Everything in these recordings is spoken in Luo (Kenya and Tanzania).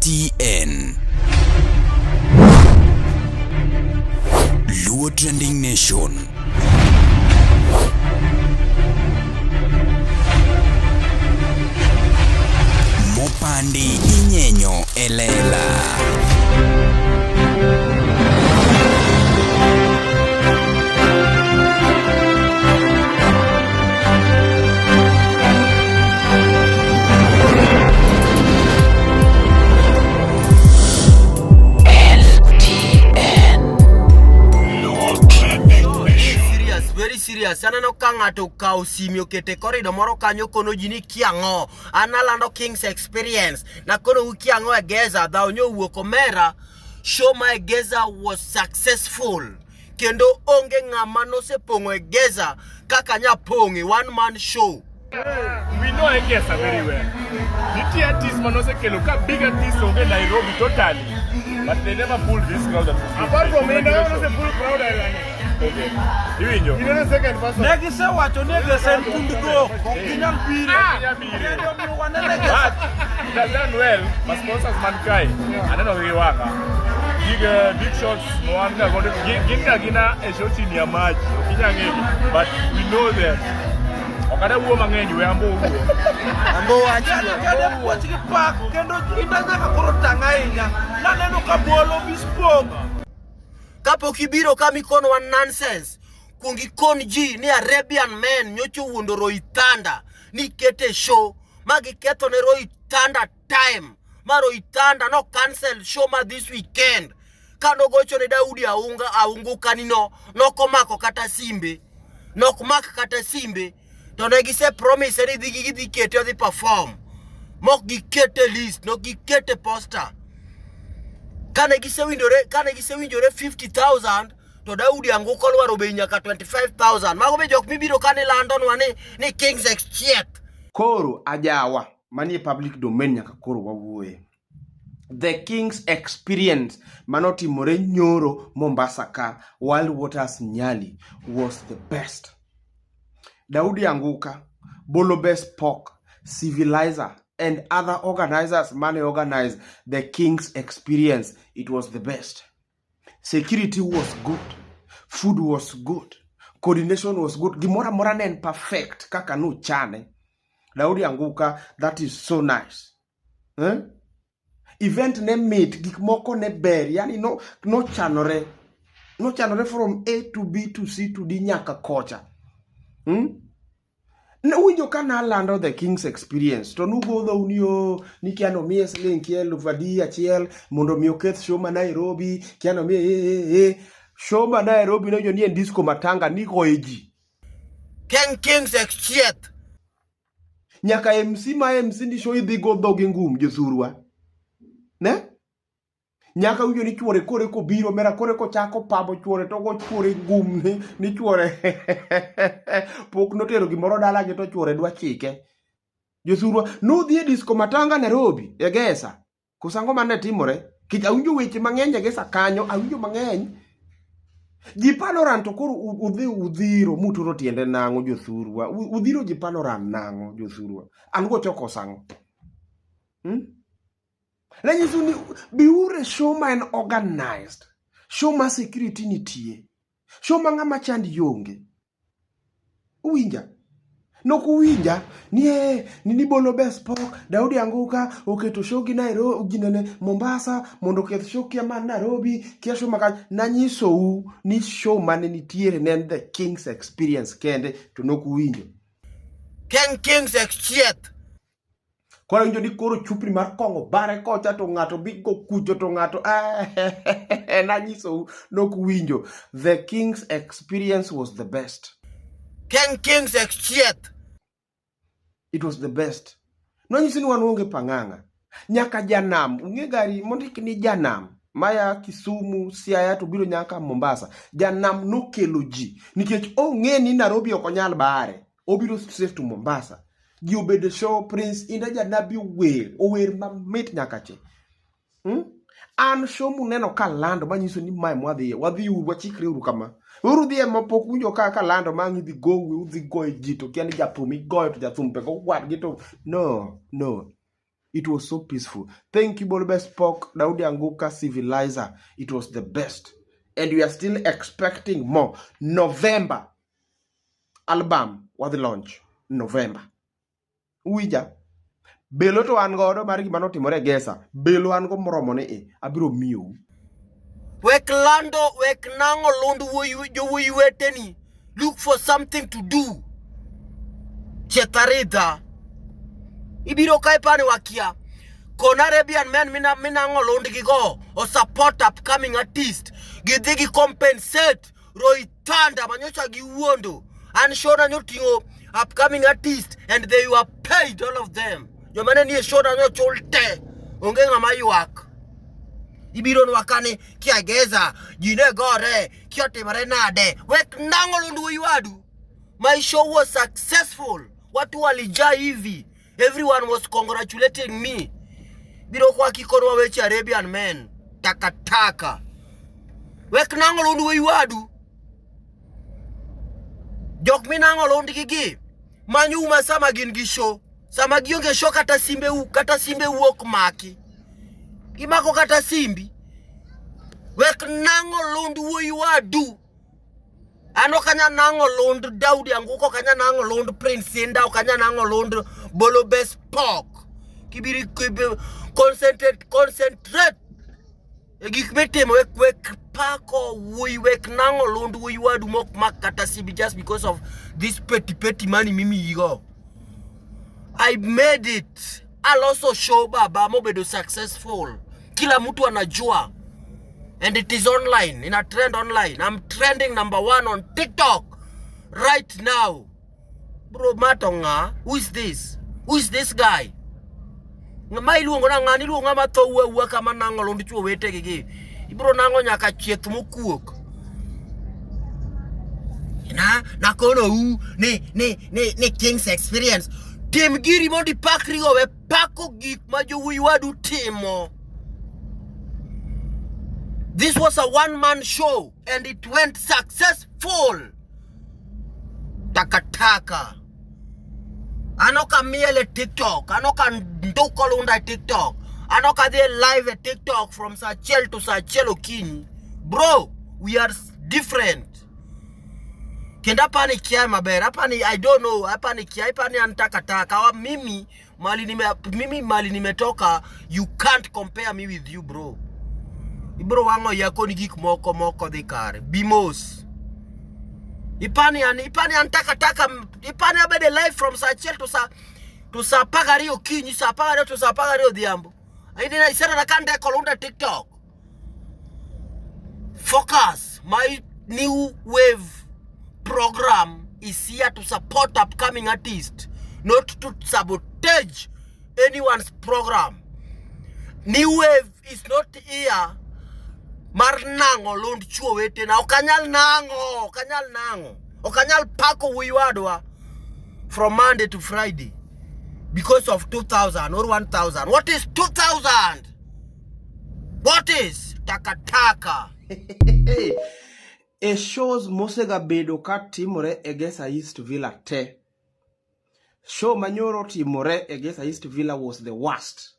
LTN. Luo Trending Nation. Mopandi inyenyo elela. Serious, very serious. Aneno ka ng'ato okawo simi okete korido moro kanyo kono ji ni kia ang'o. An alando King's Experience. Nakono kia ang'o e Geza, dhaw nyo owuok omera. Show ma e Geza was successful. Kendo onge ng'ama nosepong'o e Geza kaka nyapong'e one man show. We know Egesa very well. Nitie artist manosekelo ka big artist onge Nairobi totally. But they never pulled this crowd that was Apart from him, I was a full crowd island. Okay. Iwinjo? You know the second person. Ne gisewacho ni Egesa en kund dhok, ok ginyal bire. Ah, ginyal bire. Kendo omiyo waneno Egesa. But it has done well. Ma sponsors man kae. Aneno gi wang'a. Big, big shots no wan ga godo. Gin ga gina e show chini ya maji. Ok inyal ng'egi. But we know them. Ok ada wuo mang'eny we ambo wuo. Ambo wacho. Kendo puoch gi pak, kendo inda nyaka koro tang' ahinya. Naneno ka bolo bespoke. Kapok ibiro ka mikonwa nonsense, kuong ikon ji ni Arabian men nyocha owuondo Roy Thunder ni kete show ma giketho ne Roy Thunder time ma Roy Thunder no cancel show ma this weekend. Ka nogocho ne Daudi Aunga Aunguka ni no nokomako kata simbe nok mak kata simbe to ne gise promise ni dhi gidhi kete odhi perform mok gikete list nok gikete poster kane gisewinjore kane gisewinjore 50000 to Daudi Anguka olwaro bei nyaka 25000 mago be jok mibiro kane landonwa ni ni Kings Exchiet Koro ajawa manie public domain nyaka koro wawuoye. The King's Experience manotimore nyoro Mombasa ka Wild Waters Nyali was the best. Daudi Anguka, Bolo Best Pork, Civilizer and other organizers mane organize the King's Experience. It was the best. Security was good. Food was good. Coordination was good. Gimoro amora ne en perfect kaka nuchane. Daudi Anguka, that is so nice. Eh? Event ne mit, gik moko ne ber, yani no nochanore. Nochanore from A to B to C to D nyaka kocha. Hmm? Nawinjo ka nalando The King's Experience to nugodho ni o ni kia nomiye siling kia eluf adi achiel mondo mi oketh show ma Nairobi kia nomiye e, e, e. Show ma Nairobi nowinjo ni en disco matanga nigoye ji. King Kings Exchiet Nyaka MC ma MC ni show idhi go dhogi ngum jothurwa. Ne? Nyaka winjo ni chuore kore kobiro mera kore kochako pamo chuore to go chuore ngum ni, ni chuore pok notero gimoro dalagi to chuore dwa chike. Jothurwa nudhi e disco matanga Nairobi e Gesa. Koso ang'o mane timore? Kech awinjo weche mang'eny e Gesa kanyo, awinjo mang'eny. Ji paloran to koro udhi udhiro muturo tiende nang'o jothurwa? Udhiro ji paloran nang'o jothurwa? An gocho koso ang'o? Hmm? Nanyiso ni biuru e show ma en organized, show ma security nitie, show ma ng'ama chandi onge. Uwinja? Nok uwinja ni eh, ni ni Bolo Best Pok, Daudi Anguka oketo show gi Nairobi, ginene Mombasa mondo oketh show kia man Nairobi, kia show maka nanyisou ni show mane nitiere ne en The King's Experience kende to nok uwinjo. King Kings Exchiet Koro winjo ni koro chupni mar kong'o bare kocha to ng'ato bi go kucho to ng'ato eh, nanyisou nok winjo. The King's Experience was the best. King Kings Exchiet It was the best. Nonyisi ni wan onge pang'ang'a. Nyaka janam, ung'e gari mondik ni janam maya Kisumu, Siaya to biro nyaka Mombasa. Janam nokelo ji nikech ong'e ni Nairobi ok onyal bare. Obiro straight to Mombasa. Ji obedo e show Prince Indah Janabi ower, ower mamit nyaka che. Hmm? An show muneno ka lando manyiso ni mae mwadhiye, wadhi uru, wachikre uru kama. Uru dhiye ma pok winjo ka ka lando ma ang' idhi gowi, udhi goyo ji to kia ni jathum igoyo to jathum be go wadgi to no, no. It was so peaceful. Thank you, Bolbe Spock, Daudi Anguka, Civilizer. It was the best. And we are still expecting more. November album was the launch. November. Uwinja? Belo to an godo mar gima notimore e Gesa. Belo an go moromo ni e. Abiro miyou. Wek lando, wek nang'o lund wuoyi jowuoyi weteni. Look for something to do. Chetaridha. Ibiro kae pani wakia. Kon Arabian men mina minang'o lundgi go o support upcoming artist. Gidhi gi compensate Roy Thunder manyocha giwuondo. An shona nyoting'o upcoming artist and they were paid all of them. Joma ne nie shona nyochul te. Onge ng'ama ywak. Ibiro nwa kani kiageza ji ne gore kia otimore nade. Wek nang'o lund wuoyi wadu. My show was successful. Watu walijaa hivi. Everyone was congratulating me. Biro kwa kikonwa weche Arabian men. Takataka. Wek nang'o lund wuoyi wadu. Jok minang'o lundgi gi. Many uma sama gin gi show. Sama gionge show kata simbe u kata simbe u ok maki. Gimako kata simbi. Wek nang'o lund wuoyi wadu. An ok anya nang'o lund Daudi Anguko, ok anya nang'o lund Prince Inda, ok anya nang'o lund Bolo Bes Pok. Kibiri kibi, concentrate, concentrate e gik mitimo wek wek pako wuoyi wek nang'o lund wuoyi wadu mok mak kata simbi just because of this petty petty money mimiyigo. I made it. Aloso show baba mobedo successful. Kila mtu anajua. And it is online, in a trend online. I'm trending number one on TikTok right now. Bro, matonga, who is this? Who is this guy? Ma iluongo na ng'ani iluongo ng'ama tho wuo awuoya kama nang'o lund chuo wetegi gi. Ibro nang'o nyaka chieth mokuok. Na nakono u ni ni ni ni King's Experience. Tim giri mondo ipakrigo we pako gik ma jowuoyi wadu timo. This was a one man show and it went successful. Takataka. An ok amiel e TikTok, an ok anduko lunda e TikTok, an ok adhi e live e TikTok from saa achiel to saa achiel okinyi. Bro, we are different. Kendo apani kiae maber, apani I don't know, apani kiae, apani an takataka. Wa mimi mali nime mimi mali nimetoka, you can't compare me with you bro. Ibro wang'o iya koni gik moko moko dhi kare. Bi mos. Ipani an ipani an takataka, ipani abedo live from saa achiel to saa to saa 12 okinyi, saa 12 to saa 12 odhiambo. Aidena iserana ka ndeko lunda TikTok. Focus. My new wave program is here to support upcoming artists, not to sabotage anyone's program. New wave is not here mar nang'o lund chuo wetena. Ok anyal nang'o, ok anyal nang'o. Ok anyal pako wuoyi wadwa from Monday to Friday because of 2000 or 1000. What is 2000? What is takataka? E shows mosegabedo ka timore e Gesa East Villa te, show manyoro timore e Gesa East Villa was the worst,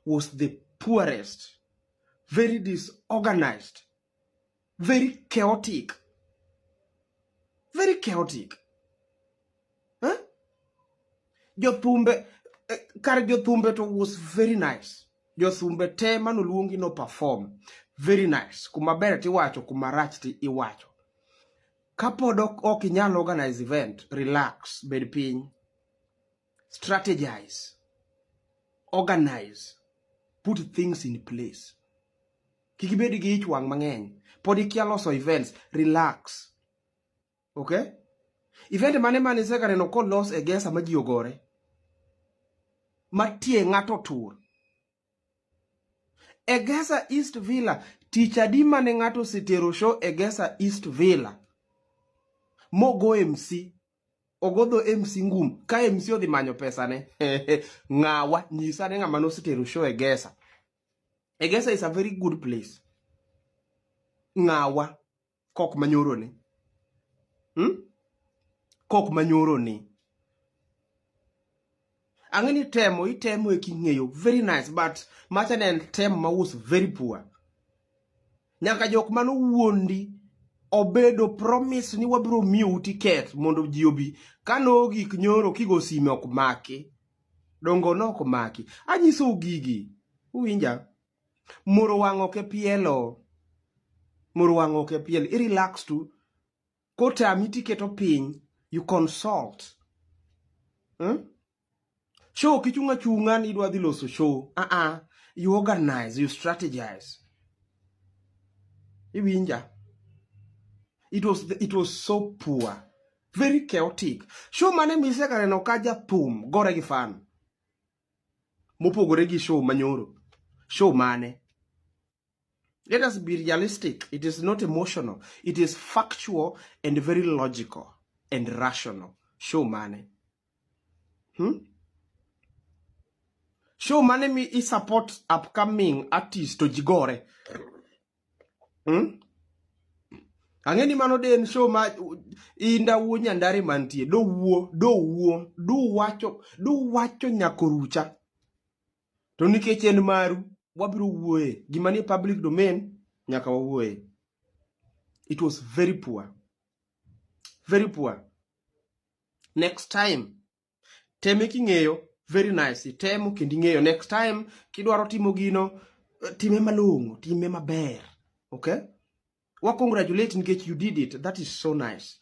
was the poorest, very disorganized, very chaotic, very chaotic. Huh? Jothumbe, kar jothumbe to was very nice. Jothumbe te manoluongi no perform very nice. Kuma ber tiwacho, kuma rach ti iwacho. Kapod ok inyal organize event, relax, bed piny, strategize, organize, put things in place. Kik ibed gi ich wang' mang'eny. Pod ikia loso events, relax. Okay? Event mane mane isega neno kolos e Gesa ma ji ogore? Ma tie ng'ato tur. E Gesa East Villa, tich adi mane ng'ato osetero show e Gesa East Villa? Mogo MC, ogodho MC ngum, ka MC odhi manyo pesane. Ng'awa, nyisa ne ng'ama nosetero show e Gesa. E Gesa is a very good place. Ng'awa, kok manyoro ni. Kok manyoro ni. Ang'e ni temo itemo e king'eyo very nice but macha ne en temo ma was very poor. Nyaka jok mane owuondi obedo promise ni wabiro miyou tiket mondo ji obi. Kane ogik nyoro kigo sime ok maki. Dongo ne ok maki. Anyisou gigi. Uwinja? Moro wang' ok e pielo. Moro wang' ok e pielo. I relax tu. Kotami tiketo piny. You consult. Hmm? Show ok ichung' achung'a ni idwa dhi loso show. Ah ah. You organize, you strategize. Iwinja? It was so poor. Very chaotic. Show mane misega neno ka jathum gore gi fan. Mopogore gi show manyoro. Show mane? Let us be realistic. It is not emotional. It is factual and very logical and rational. Show mane? Hmm? Show mane mi i support upcoming artist to jigore. Hmm? Ang'e ni mano de en show ma inda wuo nyandare mantie. Do wuo, do wuo, do wacho, do wacho nyakorucha. To nikech en maru, wabiro wuoye. Gima nie public domain, nyaka wawuoye. It was very poor. Very poor. Next time, teme king'eyo, very nice. Itemo kendo ing'eyo. Next time, kidwaro timo gino, time malong'o, time maber. Okay? Wa congratulate nikech you did it. That is so nice.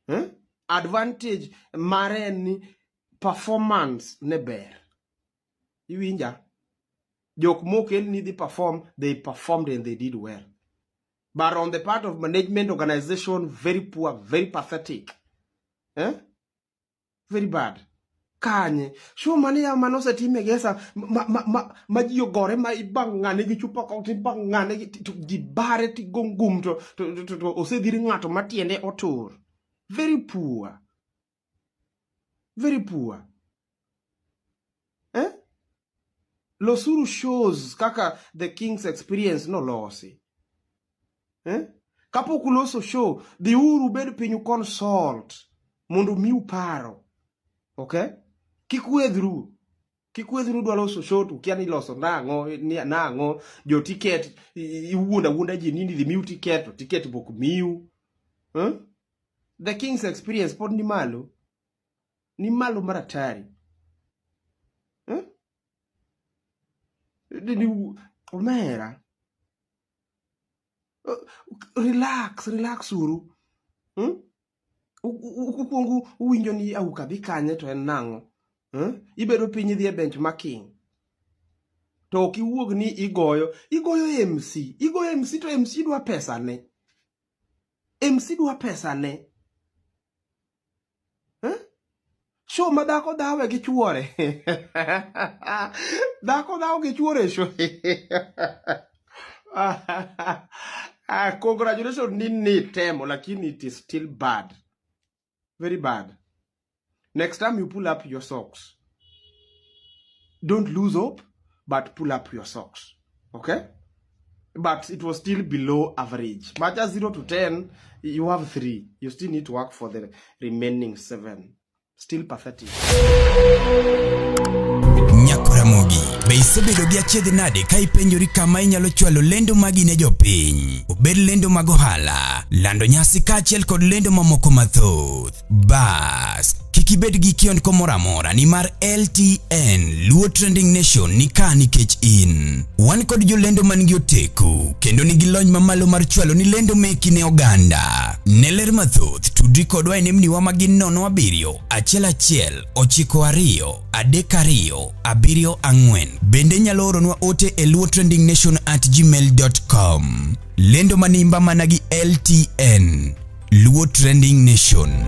Eh? Advantage mare en ni performance ne ber. Iwinja? Jok mokel ni dhi perform, they performed and they did well. But on the part of management organization, very poor, very pathetic. Eh? Very bad. Kanye. Show mane ya mane osetim e Gesa ma, ma, ma, ma ji ogore ma ibang'ane gi chupa kok tibang'ane gi to ji bare tigo ngum to, to, to, to, to osedhir ng'ato ma tiende otur. Very poor. Very poor. Eh? Losuru shows kaka The King's Experience nolosi. Eh? Kapok uloso show, dhiuru ubed piny consult mondo omiu paro. Okay? Kik uedhru. Kik uedhru dwa loso show to ukia ni iloso nang'o, nang'o, jo tiket iwuondo awuonda ji ni idhi miu tiket to tiket be ok miu. Eh? The King's Experience pod ni malo. Ni malo mar atari. Eh? Omera. Relax, relax uru. Hmm? Ukuongo uwinjo ni auka dhi kanye to en nang'o? Hmm? Ibedo piny idhi e benchmarking. To ok iwuog ni igoyo, igoyo MC, igoyo MC to MC dwa pesa ne. MC dwa pesa ne. Eh? Show ma dhako dhawe gi chuore. Dhako dhawo gi chuore show. Ah, congratulations ni ni temo lakini it is still bad. Very bad. Next time you pull up your socks. Don't lose hope, but pull up your socks. Okay? But it was still below average. But just 0 to 10, you have 3. You still need to work for the remaining 7. Still pathetic. Nyakoramogi, be isebedo gi achiedh nade ka ipenjori kama inyalo chwalo lendo magi ne jopiny? Obed lendo mag ohala, lando nyasi kaachiel kod lendo mamoko mathoth. Bas, kik ibed gi kiondko moro amora nimar LTN Luo Trending Nation ni ka nikech in. Wan kod jolendo man gi oteku kendo nigi lony mamalo mar chwalo ni lendo meki ne oganda. Ne ler mathoth, tudri kodwa e nembniwa ma gin 07 11 92 32 74. Bende inyalo oronwa ote e luotrendingnation@gmail.com. Lendo manimba mana gi LTN. Luo Trending Nation.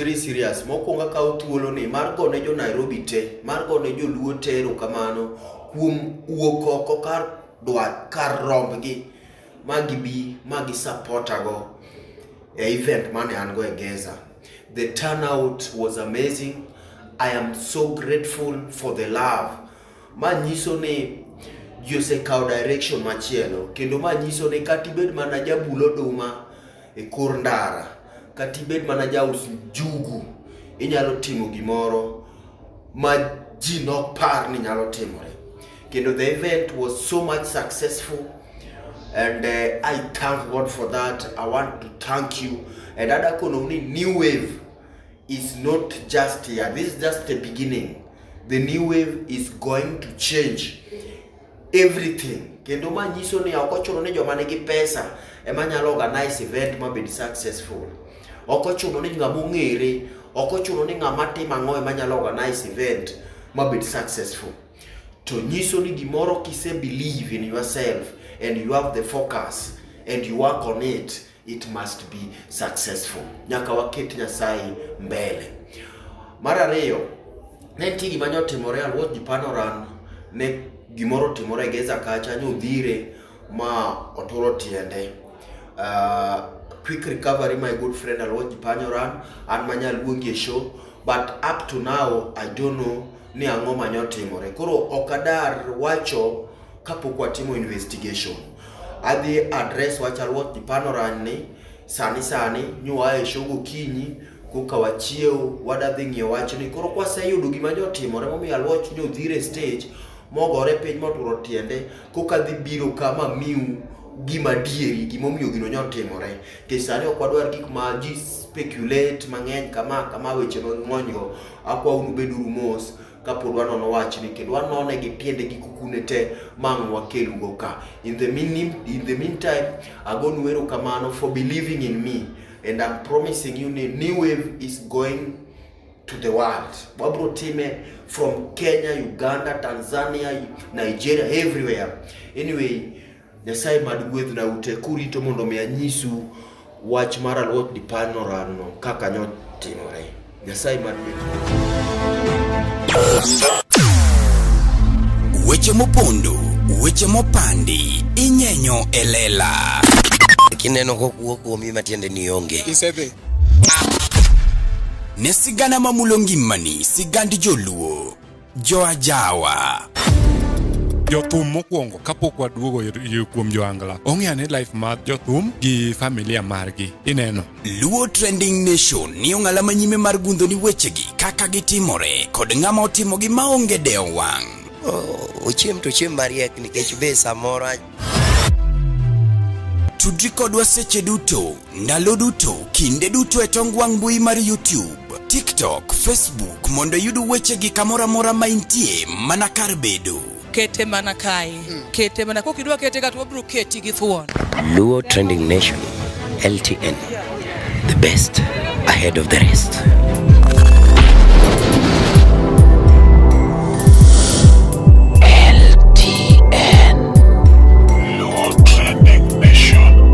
very serious. Mokwongo akawo thuolo ni mar gone jo Nairobi te, mar gone joluo te erokamano kuom wuok oko kar dwa kar rombgi ma gibi ma gi supporta go e event mane an go e Geza. The turnout was amazing. I am so grateful for the love. Ma nyiso ni ji osekawo direction machielo kendo ma nyiso ni kata ibed mana jabul oduma e kor ndara kata ibed mana jaus njugu inyalo timo gimoro ma ji nok par ni nyalo timore kendo the event was so much successful and I thank God for that. I want to thank you and adakonou ni new wave is not just here. This is just the beginning. The new wave is going to change everything. Kendo ma nyiso ni ok ochuno ni joma nigi pesa ema nyalo organize event ma bed successful. Ok ochuno ni ng'ama ong'ere, ok ochuno ni ng'ama timo ang'o ema nyalo organize event ma bed successful. To nyiso ni gimoro kise believe in yourself and you have the focus and you work on it, it must be successful. Nyaka waket Nyasaye mbele. Mar ariyo, ne nitie gima ne otimore Aluoch Panoran, ne gimoro otimore e Geza kacha, ne odhire ma oturo tiende. Quick recovery my good friend Aluoch Panoran, an manyal luongi e show, but up to now I don't know ni ang'o mane otimore. Koro ok adar wacho kapok watimo investigation. Adhi address wach Aluoch Panoran ni sani sani nyua e show gokinyi koka wachiew wadadhi ng'iyo wachni. Koro kwaseyudo gima ne otimore momiyo Aluoch ne odhire stage mogore piny moturo tiende koka dhi biro kama miu gima adieri gimomiyo gino ne otimore. Nikech sani ok wadwar gik ma ji speculate mang'eny kama kama weche mang'ony go. Akwau ni ubeduru mos kapod wanono wachni kendo wanone gi tiende gi kukune te ma ang' wakelugo ka. In the, meaning, in the meantime, agonu erokamano for believing in me and I'm promising you ni New Wave is going to the world. Wabro time from Kenya, Uganda, Tanzania, Nigeria, everywhere. Anyway, Nyasaye mad gwedhna ute kurito mondo mi anyisu wach mar Aluoch Dipanoran no kaka nyotimore. Nyasaye mad gwedhna. Weche mopondo, weche mopandi, inyenyo e lela. Kineno kokuo kuomi matiende ni onge. Isedhi. Ne sigana mamulo ngimani, sigand joluo, joajawa. Jothum mokwongo kapok waduogo kuom joangla ong'e ane life mar jothum gi familia margi ineno. Luo Trending Nation ni ong'ala manyime mar gundho ni wechegi kaka gitimore kod ng'ama otimogi maonge dewo wang'. Ochiem to ochiem mariek nikech be samoro Tudri kodwa seche duto, ndalo duto, kinde duto e tong wang' mbui mar YouTube, TikTok, Facebook mondo iyud wechegi kamoro amora ma intie mana kar bedo. Kete mana kae. Kete mana kokidwa kete ka to wabiro keti gi thuon. Luo Trending Nation LTN the best ahead of the rest. LTN Luo Trending Nation.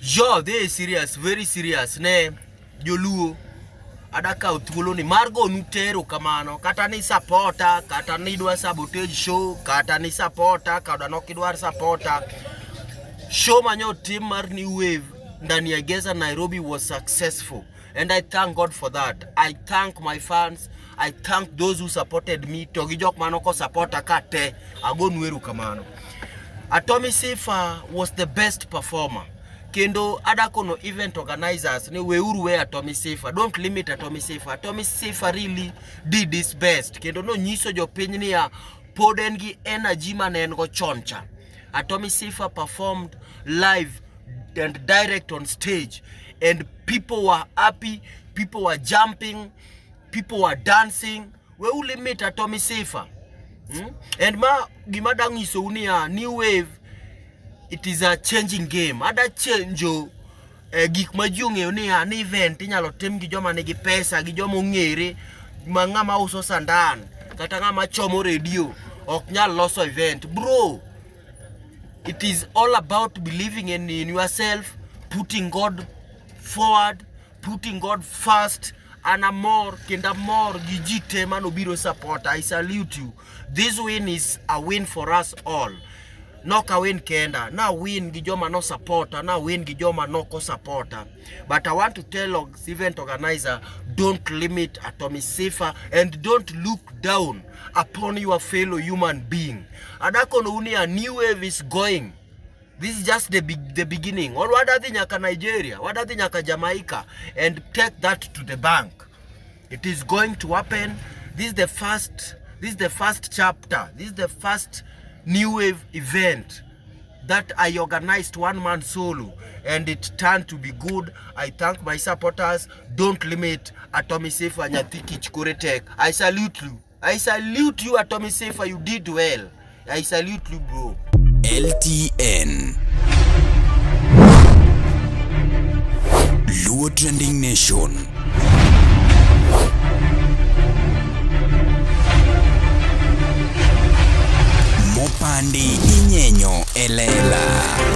Yo, this is serious, very serious. Ne joluo ada kawo thuolo ni mar gonu tero kamano kata ni supporter kata ni idwa sabotage show kata ni supporter kata nok idwar supporter show manyo tim mar New Wave ndani ya Geza Nairobi was successful and I thank God for that. I thank my fans, I thank those who supported me to gi jok mano ko supporter ka te agonu erokamano. Atomy Sifa was the best performer. Kendo adakono event organizers ni weuru we Atomy Sifa, don't limit Atomy Sifa. Atomy Sifa really did his best. Kendo nonyiso jopiny niya pod en gi energy mane en go chon cha. Atomy Sifa performed live and direct on stage and people were happy, people were jumping, people were dancing. We will limit Atomy Sifa. And ma gima dang nyisou niya, new wave it is a changing game. Ada change gik ma ji ong'eyo niya ni event inyalo tim gi joma nigi pesa gi joma ong'ere ma ng'ama uso sandan kata ng'ama chomo redio ok nyal loso event bro. It is all about believing in yourself, putting God forward, putting God first. An amor kendo amor gi ji te manobiro support. I salute you. This win is a win for us all. Nok a win kenda, na win gi joma no supporta, na win gi joma noko supporta. But I want to tell event organizer, don't limit Atomy Sifa and don't look down upon your fellow human being. Adakono uni a new wave is going. This is just the beginning. Or wadadhi nyaka Nigeria, wadadhi nyaka Jamaica, and take that to the bank. It is going to happen. This is the first. This is the first chapter. This is the first new wave event that I organized one man solo, and it turned to be good. I thank my supporters. Don't limit Atomy Sifa nyathi kich kore tek. I salute you. I salute you, Atomy Sifa. You did well. I salute you, bro. LTN Luo Trending Nation. Mopandi inyenyo e lela.